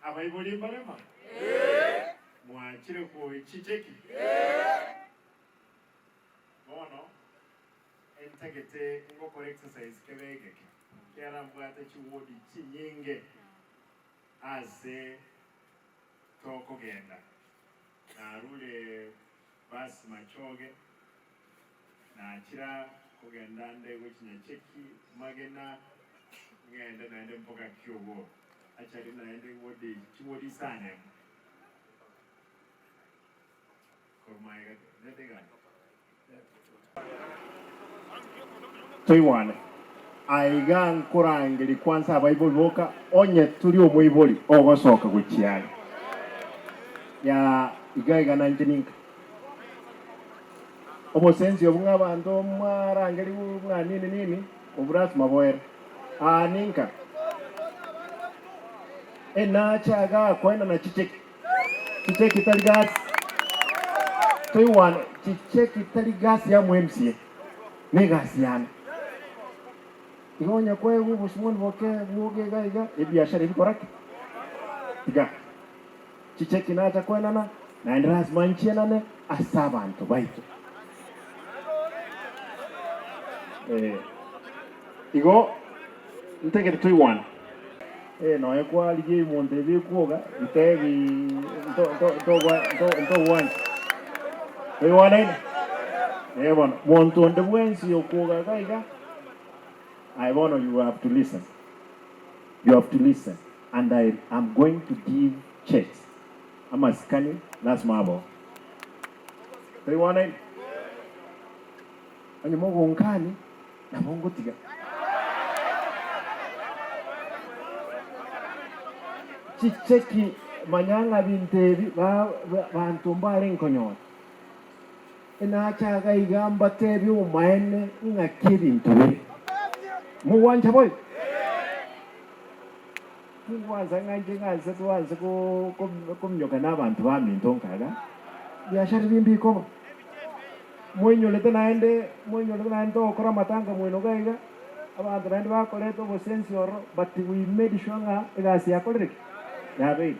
Abaibori mbarema? Mwachire kwoyia chicheki? Bono entagete ngokora exercise kebe egeke, ekiagera mbwate chiwodi chinyinge ase tokogenda. Narure bus Machoge, nachira kogenda nde gochia Nyacheki, Magena, ng'ende naende mpaka Kiogoro. Achari naende wodi chiwodi isano emo. Korwa magega rende gaki. Toigwane. Aiga nkorangeria kwansa abaibori boka, onye tori omoibori ogosoka gochia are. Yaa iga iga nainche ninka. Obosensi obo ng'a abanto mwarangerigwe ng'a nini nini, obwo lasima boere. Aa ninka. Enache igaa koenana chicheki. Chicheki tari gasi. Toigwane, chicheki tari gasi ya MCA, negasi yane. Igo onye kwaegwa obosumoni boke bwoge iga iga, ebiashara ebi kora ki? Tiga. Chicheki nacha koenana, naende lasima nchienane ase abanto baito. Eh, igo ntagete toigwane. Eh, nonya kwarigia ebimonto ebi bikwoga, bitebi nto- nto- ntogwa- nto- ntogwancha. Toigwanaine? Eh bono, monto onde bwensi okwoga iga iga, aye bono you have to listen. You have to listen and I am going to give checks. Amasikani lasima abao. Toigwanaine? Onye mogonkani, nabo ngotiga. Chicheki manya ng'a binto ebi banto mbarenge konyora. Enacha iga iga mbatebie obomaene ng'aki ebinto bire. Mogwancha boigo? Tingwansa ng'a inche ng'anse twanse kominyoka nabanto baminto nkaga biashara ebi mbikoba. Moinyorete naende, moinyorete naende togokora amatanga moino iga iga, abanto naende bakoreta obosensi ororo, but we made sure ng'a egasi yakorire ki? Yabeire.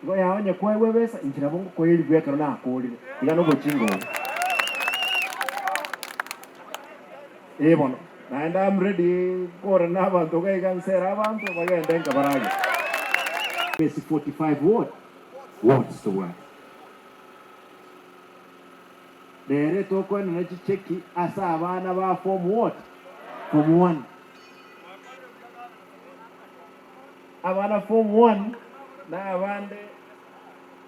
Igo yaye onye kwaegwa ebesa, inche nabo ngokoerigwa ekero nakorire, tiga nobochinga obo. Ee bono, naende am ready nkore na abanto iga iga nsere abanto bagende nka baragere. Base 45 ward, wards tobwate. Rero tokoenana chicheki ase abana ba form what? Form one. Abana form one na abande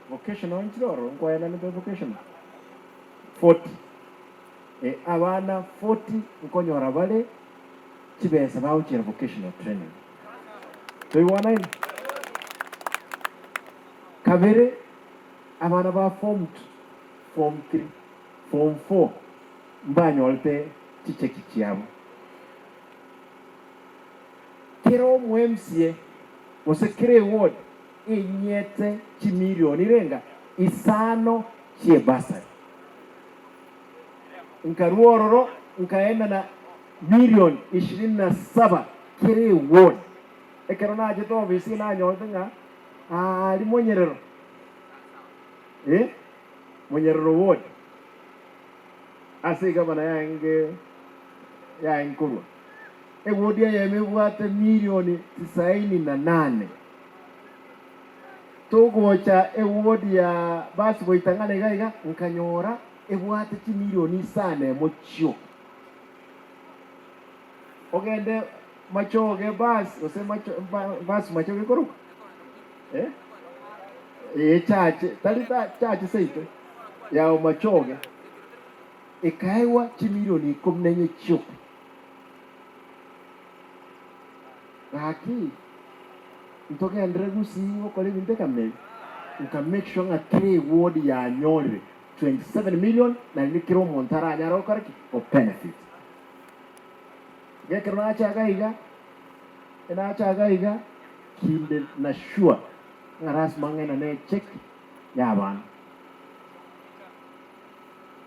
vocational nchire ororo nkwaenanete vocational 40 eh, abana 40 nkonyora bare chibesa bagochiera vocational training. Toigwanaine? Kabere abana ba form two Form three, form four mbanyorete chicheki chiabo. Kera omo MCA gose kera eward enyete chimilioni renga isano chie bursary. Nkarua ororo nkaenana million ishirini na saba kera eward. Ekero nachete ofisi nanyorete ng'a aria monyerero eh. Monyerero ward ase egavana yaenge yaenge korwa eward eyemo ebwate milioni tisaini na nane togocha eward ya basi goitang'ana iga iga nkanyora ebwate chimilioni isano emo chioka ogende machoge basi gose macho basi machoge ekorokwa eh. Ee, chache, tari ta chache seito, ya omachoge, ekaegwa chimilioni ikomi na inye chioka. Gaki, ntogenderere gusii gokora ebinto ekameri, nka make sure ng'a kera eward yanyorire 27 million, naende kera omonto aranyare gokora ki? Go benefit. Iga ekero nacha iga iga, nacha iga iga, kinde na sure Ng'a lasima ng'ende ne check y'abana.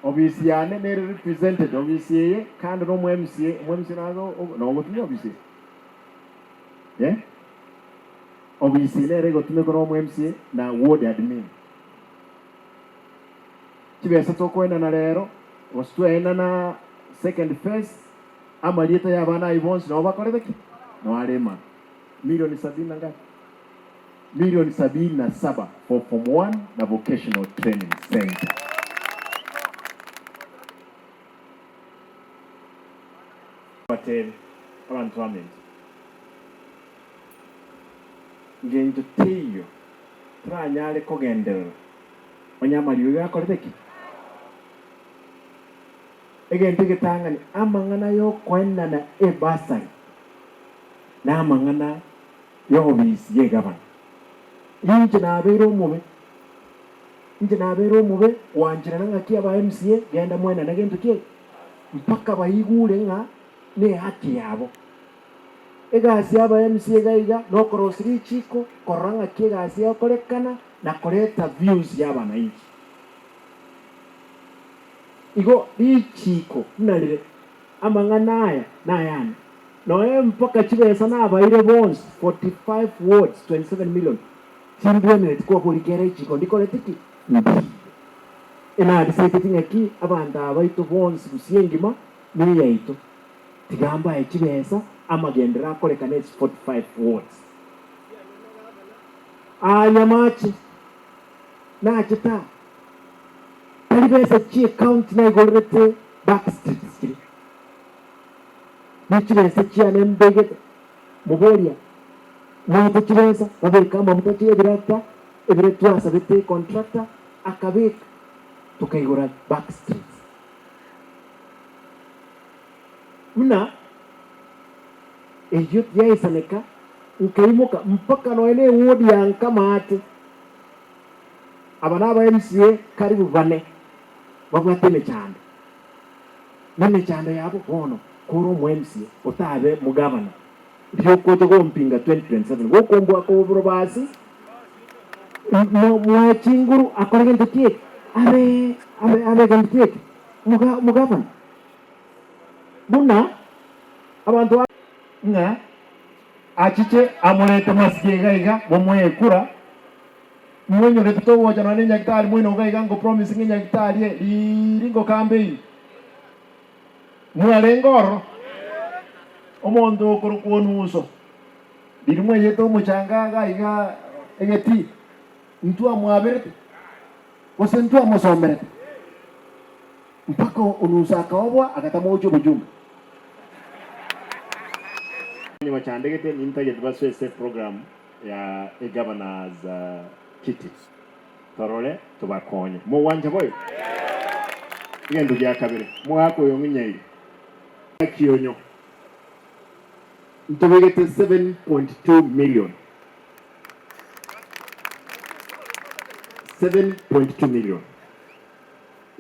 Obisi yane nere represented obisi eye kando na omo MCA, omo MCA nago nogotumia obisi eye? Eh? Obisi nere egotumekwa na omo MCA na ward admin. Chibesa tokoenana rero, gose twaenana second phase, amarieta ya abana ayio bonsi nabo bakorete ki? Nabo arema. Milioni sabini na ngapi? Milioni sabini na saba for form one na vocational training centre. Batebe abanto baminto, Ngencho teiyo toranyare kogenderera onye amariogi gakorete ki? Egento egetang'ani, amang'ana y'okoenana ebasari na amang'ana y'obisi y'egabana. Inche nabeire omobe, inche nabeire omobe gwancherana ng'aki aba MCA genda mwenane gento ki eke? Mpaka baigure ng'a nehaki yabo. Egasi y'aba MCA iga iga nokorosia richiko, korora ng'aki egasi egokorekana na koreta views y'abanainchi. Igo richiko buna rire, amang'ana aya nayane. Noe mpaka chibesa nabaire bonsi 45 wards 27 million timbwenereti koboria kera echiko ndikoreti ki? Ndiyo. Enadiseti ng'aki abanto aba baito bonsi gusii engima neyaito. Tiga mbae chibesa amagenderero akorekane ase 45 wards. Aa Nyamache nachete aa tari besa chie county naigorerete back streets chiria. Ne chibesa chiane mbegete moboria moete chibesa babeke amabuta chire ebirakita ebire twasabete contractor akabeka tokaigora back streets. Buna eyio tiyaisaneka, nkaimoka mpaka nonya ne ewodi ya Nkamate. Aba naba MCA karibu bane babwate emechando, na emechando yabo bono kore omo MCA otabe mogavana riokocha gompinga 2027 gokombua koborobasi moe chinguru akore gento ki eke abe abe abe gento ki eke mogavana. Buna abanto ba. Ng'a achiche amorete masike iga iga momoe ekura, mwenyorete togocha nonya ne nyagitari moino iga iga nko promise ng'a enyagitari eye riiri ngo campaign. Mwarenge ororo? Omonto okorokwa Onuso, riria mweyete omochanga iga iga egetii, ntwamwaberete gose ntwamosomerete? Mpaka Onuso akaobwa agatama gochia obochumbe. Onye bachandegete nintagete basoe ase eprogram ya egovernor's kitty torore tobakonye. Mogwancha boigo? Egento gia kabere, omogaka oyo ng'inyaire Kionyo ntobegete 7.2 million, 7.2 million.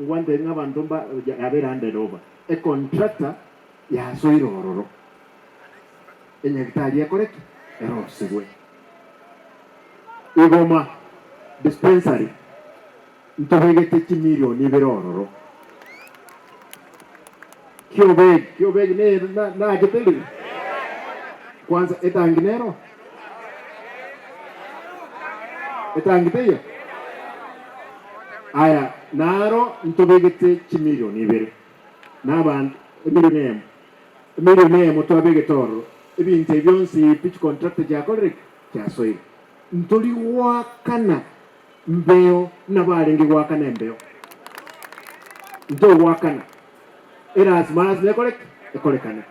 Ngwantebie ng'a abanto mba yabeire handed over, econtractor yasoire ororo, enyagitari ekore ki? Erosigwe. Igoma dispensary ntobegete chimilion ibere ororo. Kiobegi, Kiobegi neye nachete rire? Kwanza etangi nero? Etangi teiyo? Aya naro ntobegete chimilion ibere, na abanto emilion eyemo, emilion eyemo twabegete ororo, ebinto ebi bionsi pi chicontractor chiakorire ki? Chiasoire. Ntori goakana mbeo buna barenge goakana embeo. Ntogoakana. Erasima lasima ekore ki? Ekorekane.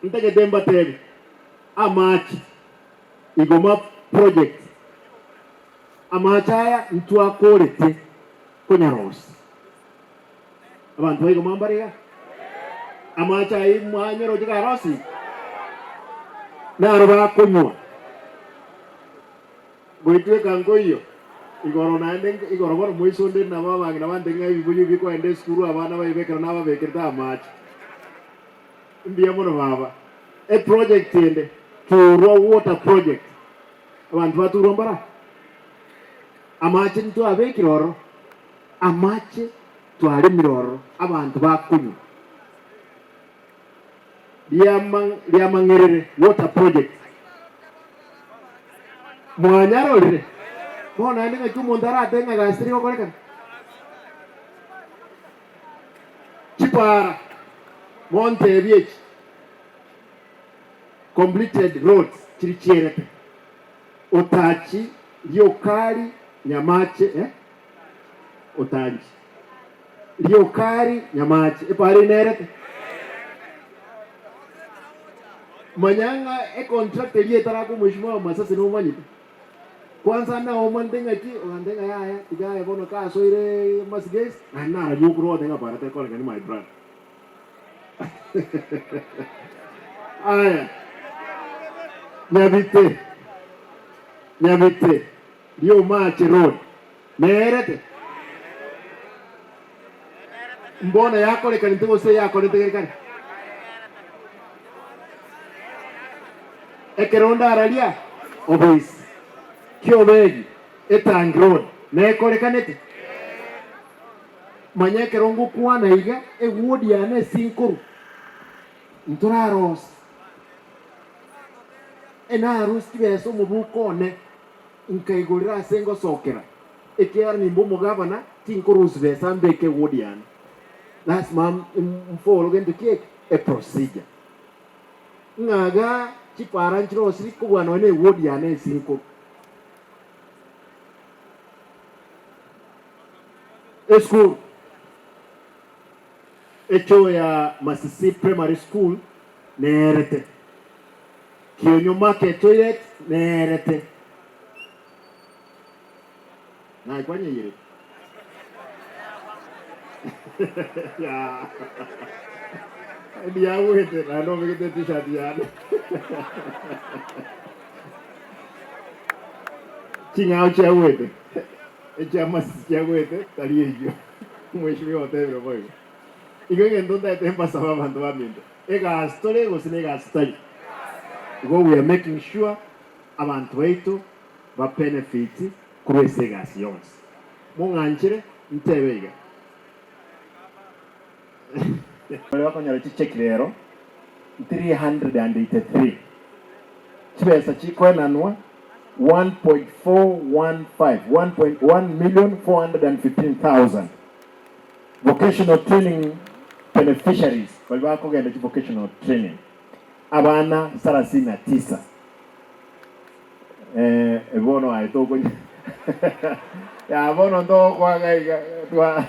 Ntagete mbatebi, amache, Igoma project, Amache aya ntwakorete konyarosia. Abanto ba igoma mbare iga? Amache ayio mwanyaroche karosire? Naro bakonywa. Goitweka nkoiyo igoro naende igoro bono moiso onde nabo abang'ina bante ng'a ebibuyu bikoenda esukuru abana baibekera nababekerete amache. Mbuya mono baba. Eproject ende, Turwa Water Project. Abanto baturwa mbara? Amache ntwabekire ororo, amache twaremire ororo, abanto bakonywa. Riamang'erere water project. Mwanyarorire? Bono naende ng'aki omonto aratebe ng'a gasi teri gokorekana? Chipara, montebie echi completed roads chiri chierete, Otachi, Riokari, Nyamache eh? Otanchi, Riokari, Nyamache, epara eye nerete? Manya ng'a econtract eria etarakwa omweshimiwa Masase nomanyete. Kwanza naomanyete ng'aki ogante ng'a yaya tiga aye bono kasoire Masigesi naende nararia okorwa ogote ng'a para tekorekani my brother. Aya Nyabite Nyabite Riomache road nerete? Mbono yakorekanete gose yakorete gere kare? Ekero onde araria oboisi, kiobegi, etangi road nekorekanete? Manya ekero ngokwana iga, eward yane ase inkorwa, ntorarosa. Enarosie chibesa omobuko one, nkaigorera ase ngosokera, ekiagera nimbe omogabana, tinkorusia besa mbeke eward yane. Lasima mfollow gento ki eke? Eprocedure. Ng'a igaa chipara nchirosiri kobua nonya na eward yane ase inkorwa. Esukuru echoo ya Masisi Primary School neerete, Kionyo Market Toilet neerete. Naye kwanyeyerete? Yaa. Ndiagwete naende obegete e-t-shirt yane. Ching'ao chiagwete. Echiamasisi chiagwete tari eyio. Omweshimiwa otebire boigo. Igo egento ntaete mbasabe abanto baminto, egasi tore gose negasi tari. Igo we are making sure abanto baito ba benefit korwa ase egasi yonsi. Mong'anchere ntebe iga. Baria bakonyora chicheki rero 383, chibesa chikoenanwa 1.415, 1.1,415,000. Vocational training beneficiaries, baria bakogenda chi vocational training, abana sarasini na tisa. Eh, bono aye tokonya ya bono ntogokoaga iga twa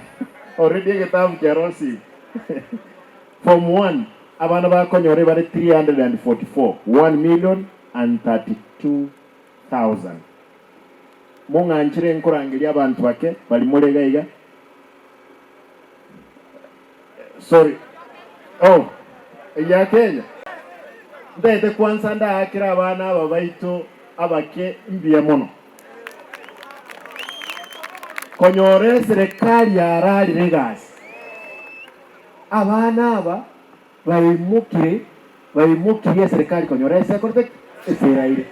already egetabu kiarosiwe. Form one abana bakonyora ebare 344, 1,032,000. Mong'anchire nkorangeria abanto bake bari more iga iga. Sorry. Oh, eya Kenya. Ntaete kwansa ndaakere abana aba baito abake mbuya mono. Konyora eserekari yararire egasi. Abana aba baimokire, baimokirie eserekari konyora ase ekorete ki? Ase eraire.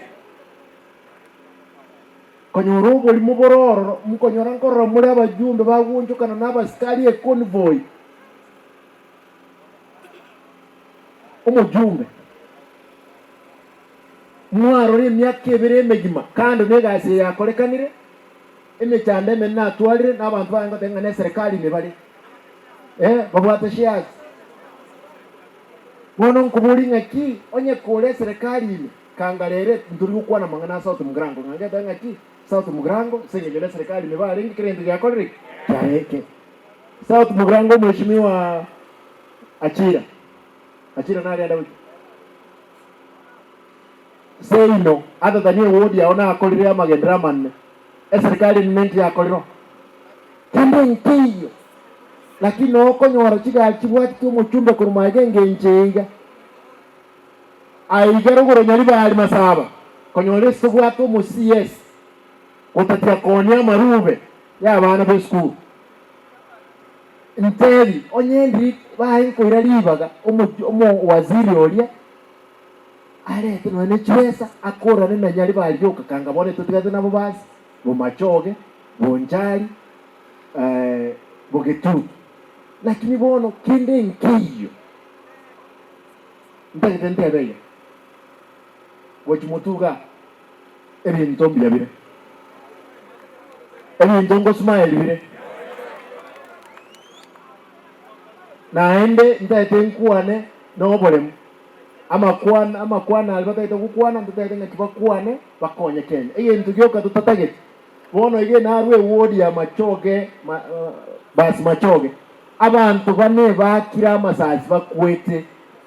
Konyora oborimo bore ororo, mokonyora nkorora more abajumbe bagoonchokana na abasikari econvoy. Omojumbe, mwarora emiaka ebere emegima kando negasi eye yakorekanire, emechando emenene natwarire, na abanto baye ngoteba ng'a neserekari ime bare, eh, babwate shares. Bono nkoborie ng'aki onye kore eserekari ime, Kanga rero ntori gokwana amang'ana a South Mugirango, ng'a ngetabe ng'aki South Mugirango ase engencho neserekari ime barenge kera egento giakorire ki? Kiareke. South Mugirango Omweshimiwa Achira, Achira nare ande gochia? Seino other than eward yao nakorire amagenderero amanene, eserikari enene nki yakorire oo? Kende nkeiyo. Lakini nokonyora chigari chibwatete omochumbe korwa magega engencho eye iga. Aiga rogoro Nyaribari Masaba konyora ase tobwate omo CS gotatia koonia amarube ya abana be esukuru. Ntebi onye ndiri baye nkoira ribaga omo waziri oria arete nonya ne chibesa akorane na Nyaribari yoka kanga bono totigate nabo basi Bomachoge, Bonchari, Bogetutu. Lakini bono kende nkeiyo. Ntagete ntebe iga, gochia motwe igaa. Ebinto mbuya bire. Ebinto ngosmile bire. Naende ntaete nkwane noboremu. Amakwana amakwana aria bataete gokwana ntotaete ng'aki bakwane bakonye Kenya. Egento gioka totatageti bono iga narwe eward ya Machoge ma basi Machoge abanto bane bakire amasasi bakwete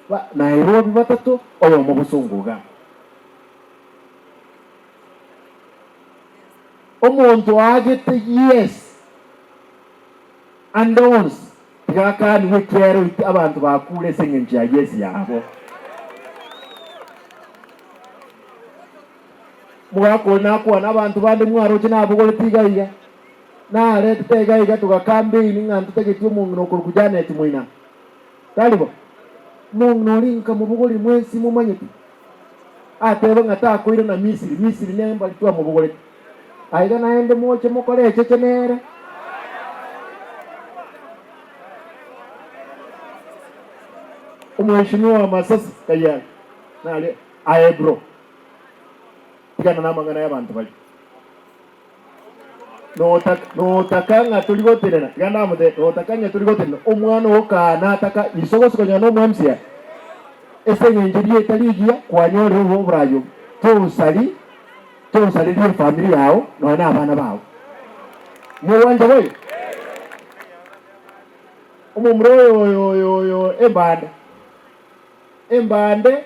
ba Nairobi batato oyomo bosongo igaa. Omonto oagete yes ande onsi tiga akanigwe ekiagera oite abanto bakure ase engencho ya yes yabo. Omogaka oria nakwana abanto bande mwaroche nabogorete iga iga, naretete iga iga togakambeini ng'a ntotageti omong'ina okorokwa Janet Moina. Tari bo? Omong'ina oria nkamobogoria mwensi momanyete. Ateba ng'a takoirana Misiri, Misiri nembari twamobogorete. Aiga naende moche mokore echeche nere. Omweshimiwa Masasi Kayai naria aye bro tigana namang'ana y'abanto baria. Notaka ng'a tori gotenena, tiga ndamotebie, notaka ng'a tori gotenena, omwana oo kaa nataka iso gose konyora na omo-MCA, ase eng'encho rieta rigiya kwanyorire obo oborayi obo, tosari tosarerie efamiri yao nonya na abana bao. Mogwancha boigo? Omomura oyo oyo oyo oyo embande, embande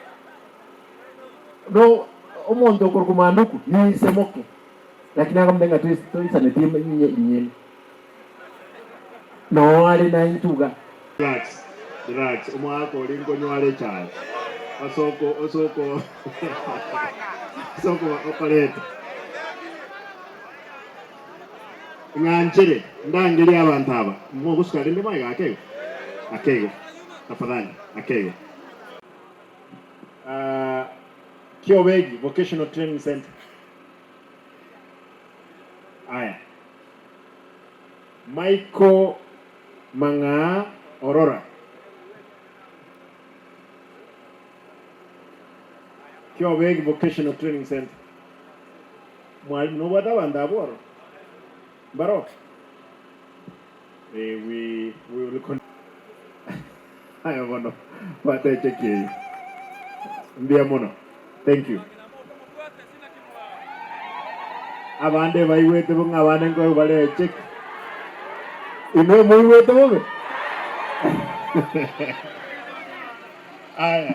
no omonto okorokwa Manduku ninse moke. Naki nakomotebia ng'a toisaneti inyene, noo are naintwe iga. Relax, relax, omwaka oria nkonyware echae, osoko osoko osoko okoreta. Ng'anchere ndangerie abanto aba, mogosuka rende magega ake igo, ake igo, tafadhali, ake igo. Ah, Kiobegi Vocational Training Centre. Aya, Michael Mang'aa Orora, Kiobegi Vocational Training Centre. Mwalimu, nobwate abanto abwo ororo? Mbaro? Eh, we, we will con Aya bono, bwata echeki eyio. Mbuya mono. Thank you. Abande baigwete bo ng'a abande nkoegwa bare echeki. Inwe moigwete bobe? Aya.